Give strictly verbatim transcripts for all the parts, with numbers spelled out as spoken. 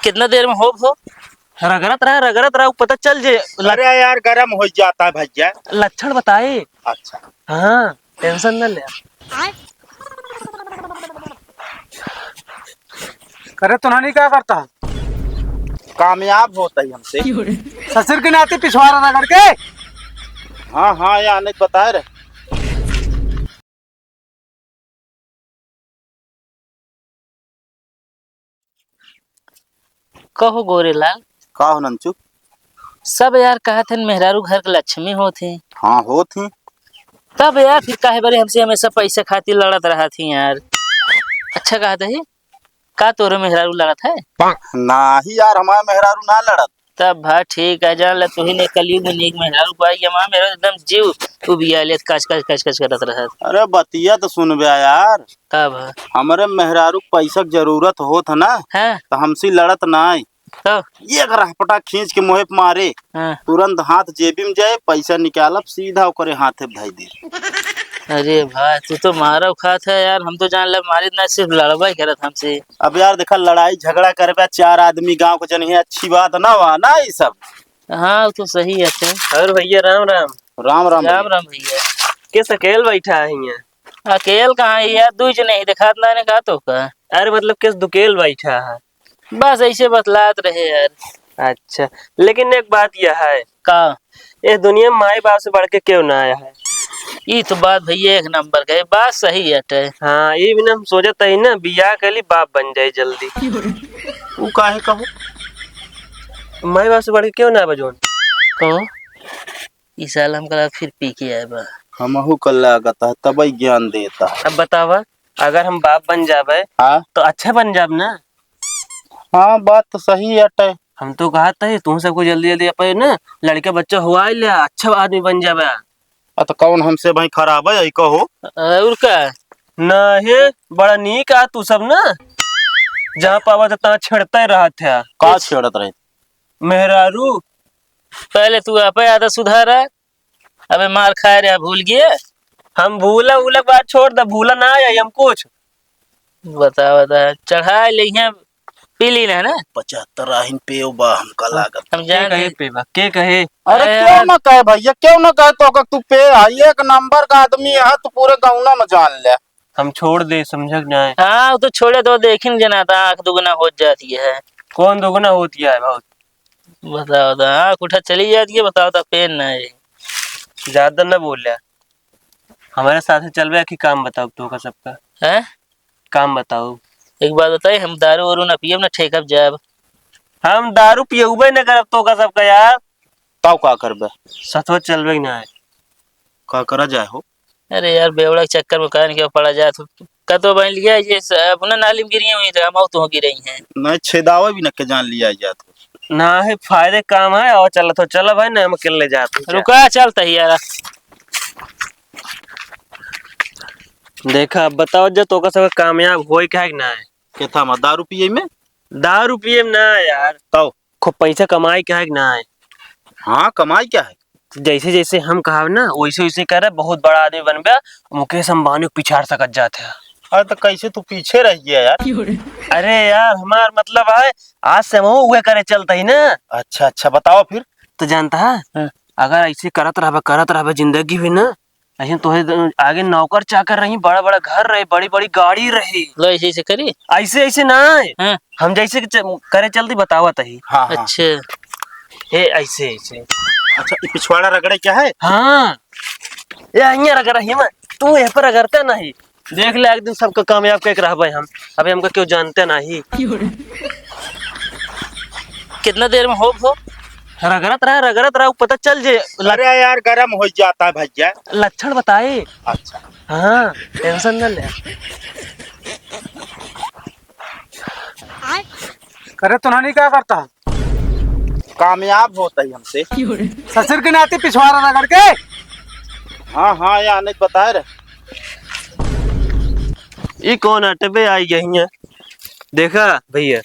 कितना देर में होब हो? रगड़त रहा, रगड़त रहा, पता चल जे। ल- अरे यार, गरम हो जाता है भैया। लक्षण बताए। अच्छा। हाँ, tension न ले। करे तो नहीं, क्या करता? कामयाब होता ही हमसे। ससुर के नाते पिछवाड़ा रगड़ के। हाँ, हाँ, या नहीं बताए रहे। कहो गोरेलाल। का हो नंचू? सब यार कहत हन मेहरारू घर के लक्ष्मी होत ही। हाँ, होत ही। तब यार फिर काहे बारे हमसे हमेशा पैसा खातिर लड़त रहत ही यार? अच्छा कहत ही, का तोरे मेहरारू लड़त है? नाही यार, हमारे मेहरारू ना लड़त। तब भा ठीक है, जान ले तू ही ने कलयुग में नीक मेहरारू पाई, हमारे मेहरारू एकदम जीव उबिया लेत, कच कच कच कच करत रहत। अरे बतिया तो सुन बे यार। का भा? हमरे मेहरारू के पैसा के जरूरत होत है ना, हाँ। तो हमसे लड़त नाई। तो? एक रहपटा खींच के मुँहे पे मारे, हाँ। तुरंत हाथ जेबी में जाए, पैसा निकालब, सीधा ओकरे हाथे धई दे। अरे भाई, तू तो मारव खात है यार, हम तो जान ले मारे ना, सिर्फ लड़बा ही करत हमसे। अब यार देखा, लड़ाई झगड़ा करबे, चार आदमी गाँव के जनिहे, अच्छी बात ना हुआ ना ये सब। हाँ, वो तो सही है। और भैया राम राम। राम राम राम भैया। राम भैया। किस अकेल बैठा है यहाँ? अकेल कहाँ है यार, दुई जने ही देखात ना ने का तो का। अरे मतलब किस दुकेल बैठा है? बस ऐसे बतलात रहे यार। अच्छा, लेकिन एक बात यह है। का? इस दुनिया में माई बाप से बढ़ के क्यों ना आया है? ई तो बात भैया एक नंबर के, बात सही हटे। हाँ, ये बिना हम सोचत ही ना, बियाह के लिए बाप बन जाए जल्दी। वो काहे कहो? माई बाप से बढ़ के क्यों ना बजोन? कहो, ई साल हमका फिर पी के आए बा। हमहू का लागत है, तबई ज्ञान देता है। अब बतावा, अगर हम बाप बन जाबे, हाँ। तो अच्छा बन जाब ना? हाँ, बात तो सही हटे। हम तो कहत ही, तू सबको जल्दी जल्दी अपने ना लड़का बच्चा हुआ ले, अच्छा आदमी बन जाबे। अ, तो कौन हमसे भाई खराब है, यही कहो। और का? ना हे, बड़ा नीक आ तू सब ना, जहाँ पावा तो तहाँ छेड़ते रहत है। का छेड़त रहे? मेहरारू। पहले तू आपे आदत सुधारा। अबे मार खाए रहे, भूल गए? हम भूला, भूला के बात छोड़ दे, भूला ना आया हम कुछ। बता, बता, चढ़ा ले हैं, पी ली ना, ना? पचहत्तर आहिन पेव बा हमका लागत। हम के जान कहे ले। पेवा, के कहे? अरे अरे क्यों यार। ना कहे भैया, क्यों ना कहे तो का तू पे आ, एक नंबर का आदमी है, तू पूरे गौना में जान ले। हम छोड़ दे, समझक जाए। हाँ, वो तो छोड़े तो देखिन जना था, आँख दुगना हो जाती है। कौन दुगना होती है बहुत? बताओ तो, आँख उठा चली जाती है, बताओ तो, पेन ना है। ज्यादा ना बोल। हमारे साथ चलबे कि काम बताओ तो का सबका? हैं? काम बताओ। एक बात बताई, हम दारू वारू ना पियब, ना ठेकब जाब। हम दारू पियबे न करब तो का सबका यार। तब का करबे? सथवा चलबे कि ना है? का करा जाए हो? अरे यार, बेवड़ा के चक्कर में काहे के पड़ा जात हो? का तो भाई लिया, ये स-, अपना नाली में गिरी हुई, तो हम तो गिरी हैं। नहीं, छेदावे भी न के जान लिया जात हो। ना है, फायदे काम है, और चल तो चल भाई, ना हम अकेले जात हो। रुका, चल तही यार। देखा, अब बताओ, जो तोका सब कामयाब होई का है कि ना है? के था, हम दारू पिए में? दारू पिए में ना यार। तब? खूब पैसा कमाई का है कि ना है? हाँ, कमाई का है? जैसे जैसे हम कहब ना, वैसे वैसे करे, बहुत बड़ा आदमी बनबे, मुकेश अंबानी को पिछाड़ सकत जात है। अरे, तो कैसे तू पीछे रह गया यार? अरे यार, हमार मतलब है, आज से हम उहे करे चलते ही ना। अच्छा, अच्छा, बताओ फिर। तो जानता है, हाँ। अगर ऐसे करत रहबे, करत रहबे जिंदगी भी ना, ऐसे तोहे द-, आगे नौकर चाकर रही, बड़ा बड़ा घर रहे, बड़ी बड़ी गाड़ी रहे। लो, ऐसे ऐसे करी। ऐसे ऐसे ना है। हाँ। हम जैसे कि च-, करे चलती बतावत ही। हाँ, हाँ। अच्छा। ए, ऐसे ऐसे। अच्छा, ये पिछवाड़ा रगड़े क्या है? हाँ। ये यहाँ रगड़ा ही मैं। तू ये पर रगड़ता नहीं। देख ले, एक दिन सबका कामयाब कह के रहबे हम। अबे हमका क्यों जानते नहीं। कितना देर में होब हो? रगड़त रहा, रगड़त रहा, पता चल जे। अरे यार, गरम हो जाता है भैया। लक्षण बताए। अच्छा। हाँ, tension न ले। करे तो नहीं, क्या करता? कामयाब होता ही हमसे। ससुर के नाते पिछवाड़ा रगड़ के। हाँ, हाँ, या नहीं बताए रहे। ई कौन अटबे आई गई है? देखा भैया,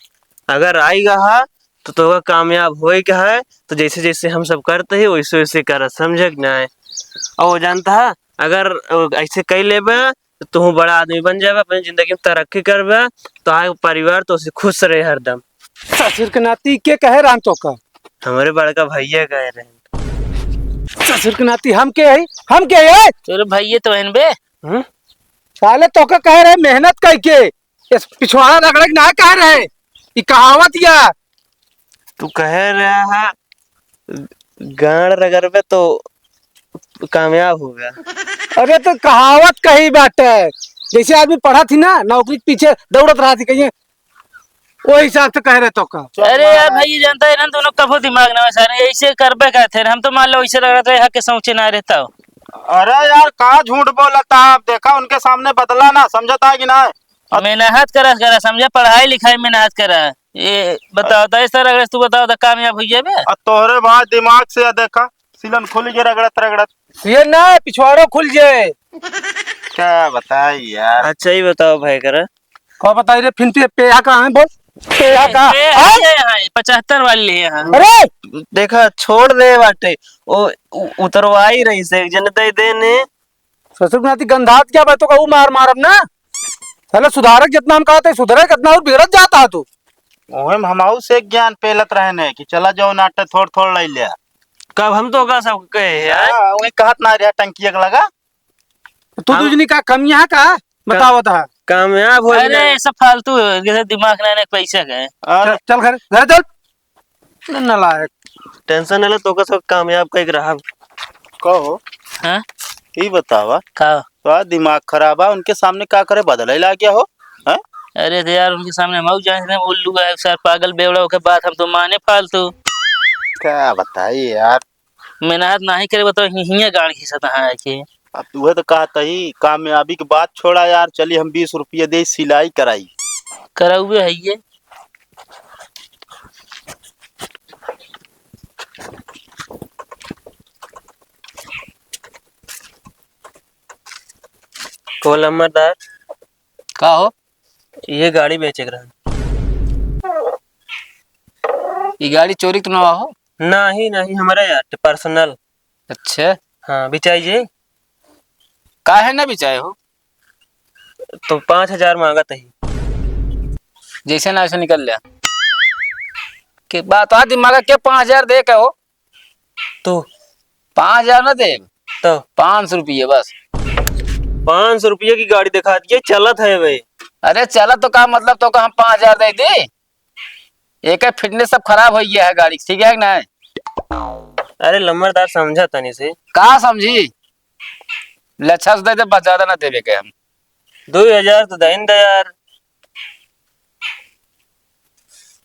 अगर आई गहा तो तोहका कामयाब होए के है, तो जैसे जैसे हम सब करते ही वैसे वैसे कर, समझे कि नहीं? और वो जानता है, अगर ऐसे कई लेबे तो तू बड़ा आदमी बन जाबे, अपनी जिंदगी में तरक्की करबे, तो आगे परिवार तो से खुश रहे हरदम। ससुर के नाती के कहे रहन तोका? हमरे बड़का भइया कहे रहे। ससुर के नाती हम के हई? हम के हई? तोरे भइये तो हन बे। हम्म? साले तोका कहे रहे मेहनत कइके, इस पिछवाड़ा रगड़े के ना कहे रहे। ई कहावत या। तू कहे रहा है गाड़ रगड़बे तो कामयाब होगा। अरे तो कहावत कही बाटे, जैसे आदमी पढ़त ही ना, नौकरी के पीछे दौड़त रहत ही कहिए, ओही हिसाब से कहे रहे तोका। अरे यार भाई, ये जानता है ना, दोनों कभो दिमाग ना है सारे, ऐसे करबे करते हैं। हम तो मान लो ऐसे लग रहा था, यहाँ के सोचे ना रहता हो। अरे यार, का झूठ बोलता है? आप देखा, उनके सामने बदला ना, समझता है कि ना? अब मेहनत करा, करा, समझा, पढ़ाई लिखाई मेहनत करा। ये बताओ, तो ऐसा लग रहा है, तू बताओ, तो कामयाब हो जाबे? अब तोहरे भाई दिमाग से, या देखा, सिलन खुल गए रगड़त रगड़त। ये ना, पिछवाड़ो खुल जाए। क्या बताई यार? अच्छा, ये बताओ भाई करा। का बताई रे, फिन पे, पेहा का है, बोल। पेहा का है? ये, हाँ? ये, ये, हाँ, ये पचहत्तर वाली है, हाँ। अरे! देखा, छोड़ दे बाटे। ओ, उ-, उतरवाई रही से, एक जने दे देने। ससुर के नाती गंधात क्या बा, तो कहू मार मारब ना। साला सुधारक जितना हम कहते, सुधरे कितना और बिगड़त जाता है तू। ओहे में हमहू से ज्ञान पेलत रहे ने कि चला जाओ नाटे थोड़ थोड़ ले ले। कब हम तो का सब कहे हैं? हाँ, वही कहत ना रहा टंकिया के लगा। तू हम दूजनी का कम यहाँ का बतावत है? कामयाब हो अरे, ना। ये सब फालतू है, जैसे दिमाग ना, ना पैसा का है। अरे चल, चल घर, घर चल। न-, नालायक। टेंशन न ले, तोका सब कामयाब कइके रहब। कहो। हाँ? ई बतावा। का? तो आज दिमाग खराब है, उनके सामने का करे बदले लाग गया हो? हैं? अरे तो यार, उनके सामने हम जाने उल्लू है, सर पागल बेवड़ा, ओके बात हम तो माने फालतू। क्या बताई यार? मेहनत नाही करे, बताओ, हि-, हियाँ गाड़ घिसत है कि। अब तू तो कहत ही, कामयाबी की बात छोड़ा यार, चली हम बीस रुपये दे सिलाई कराई। करउबे है ये। को लम्बरदार। का हो? ये गाड़ी बेचे के रहन। ये गाड़ी चोरी तो ना हो? नाही, नाही, हमारे यार, personal। अच्छा। हाँ, बिचाई जी। काहे ना बिचाए हो? तो पाँच हजार मांगत ही। जैसे ना वैसे निकल लिया। के बात आ दिमाग के पाँच हजार दे के हो? तो पाँच हजार ना दे, तो पाँच सौ रुपये बस। पाँच सौ रुपये की गाड़ी दिखा दिए, चलत है भाई। अरे चलत तो का मतलब, तो का हम पाँच हजार दे दी? एक fitness सब खराब हो गया है गाड़ी, ठीक है कि नहीं? अरे लम्बरदार, समझा तनी से। का समझी? लच्छा से दे दे, बस ज्यादा ना देवे के हम। दो हजार तो दहिन दे यार।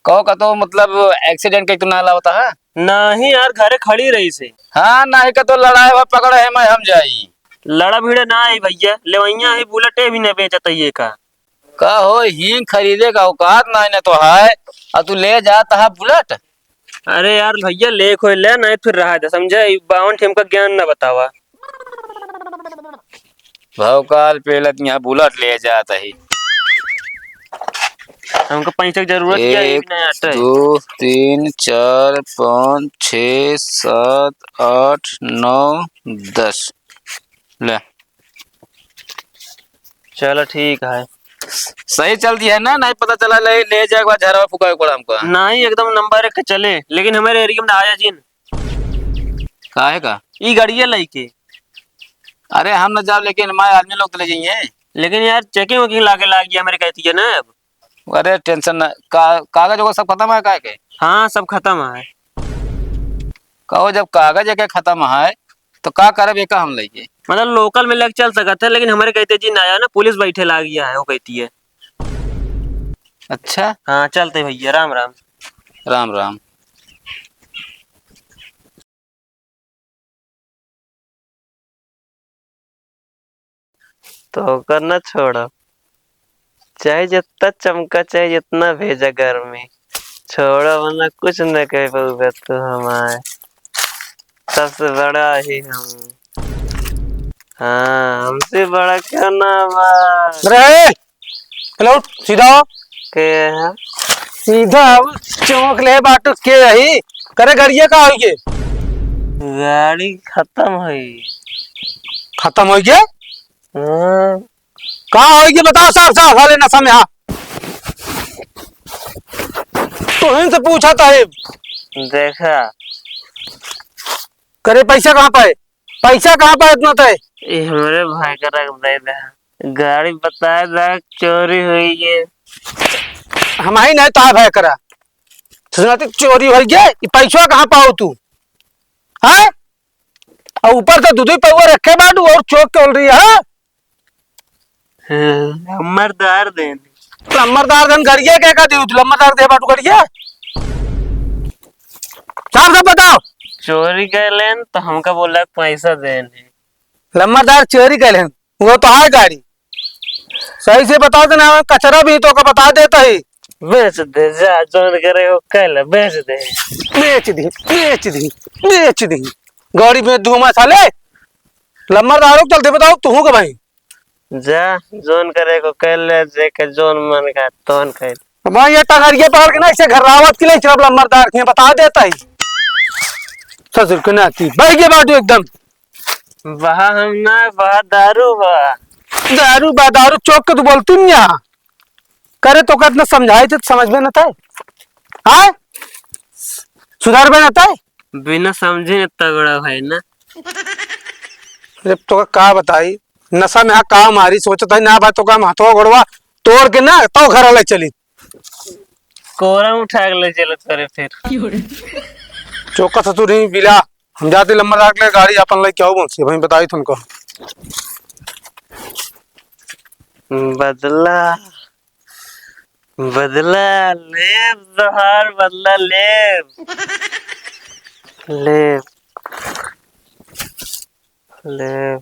कहो का तो मतलब accident के तो ना लावता है? नाही यार, घरे खड़ी रही से। हाँ, नाही का तो लड़ाई हुआ, पकड़ है मैं हम जाई। लड़ा भिड़े ना आई भैया, लेवैया है, बुलेट भी नहीं बेचत है ये का। का हो, हींग खरीदे का औकात नाही ना तो है, और तू ले जाता है बुलेट? अरे यार भैया, ले खोए ले, नहीं फिर रहा दे, समझे? ई बावन ठेम का ज्ञान ना बतावा। भौकाल पेलत यहाँ बुलेट ले जात ही। हमको पैसे की जरूरत क्या है, एक, भी नहीं आता है। दो, तीन, चार, पाँच, छः, सात, आठ, नौ, दस। ले। चलो ठीक है। सही चलती है ना, नहीं पता चला ले, ले जाए एक बार झरवा फुकाए पड़ा हमको। नहीं, एकदम नंबर एक के चले, लेकिन हमारे एरिया में आया जिन। काहे का? ई गाड़िया लेके। अरे हम न जाब, लेकिन हमारे आदमी लोग तो ले जाइए। लेकिन यार चेकिंग वेकिंग लागे लाग गया हमारे कहती है ना अब। अरे टेंशन ना, का-, कागज वगैरह सब खत्म है काहे के? हाँ, सब खत्म है। कहो, जब कागज एके खत्म है, तो का करब एका हम लइके? मतलब, लोकल में लेके चल सकत है, लेकिन हमरे कहते जी ना आया ना, पुलिस बैठे लाग गया है, वो कहती है। अच्छा। हाँ, चलते भैया, राम राम। राम राम। तो ओकर ना छोड़ब, चाहे जितना चमका, चाहे जितना भेजा गर्मी, छोड़ब ना, कुछ न कह पउबे तू हमार, सबसे बड़ा ही हम। हाँ, हमसे बड़ा क्यों ना बा। अरे, चलो उठ, सीधा हो। के है? सीधा हो, चौंक ले बाटू के यही। करे गाड़िया का होई के? गाड़ी खत्म होई। खत्म होई के? हाँ। कहाँ होई के बताओ साफ साफ, साले नशा में, हाँ। तोहिन से पूछा था ये। देखा। करे, पैसा कहाँ पाए? पैसा कहाँ पाए इतना तय? ये हमरे भाई का रख दे दे। गाड़ी बताए दे, चोरी हुई है। हम ही नहीं ता भाई करा। सुनाती चोरी हुई है, ये पैसा कहाँ पाओ तू? हाँ? और ऊपर से दो दो पौवा रखे बाटू और चोक के बोल रही है, हाँ? हाँ, लम्बरदार देन। लम्बरदार देन गड़िया के का दियो? लम्बरदार दे बाटू गड़िया? साफ साफ बताओ। चोरी कर लेन तो हमका बोला पैसा देन। लम्बरदार चोरी कर लेन, वो तो है गाड़ी। सही से बताओ तो ना, कचरा भी तो का बता देता ही। बेच दे, जा, जौन करे वो कर ले, बेच दे। बेच दी, बेच दी, बेच दी। गाड़ी में धुआं साले। लम्बरदारों के चलते बताओ, तू का भाई? जा, जौन करे को कर ले, जे के जौन मन का तौन कर। अब ये टंगरिया पकड़ के ना, इसे घर रावत के लिए चलब लम्बरदार के, बता देता ही। ससुर के नाती, बह गए बाटू एकदम। बहा हम ना, बहा दारू बा। दारू बा, दारू चोक के तू बोलती नहीं यहाँ। करे तो का इतना समझाए थे, समझ में न था। हाँ? सुधार में न था। बिना समझे न तगड़ा भाई ना। जब तो का बताई, नशा में हाँ का मारी, सोचत है ना भाई, तो का हाथवा गोड़वा तोड़ के ना, तो घर वाले चली। कोरम उठा के ले चलत करे फिर। चौका ससुर ही बिला, हम जाते लम्बरदार के लिए गाड़ी अपन लेके आओ, बोल से भाई बताई तुमको। बदला, बदला लेब, तोहार बदला लेब, लेब, लेब।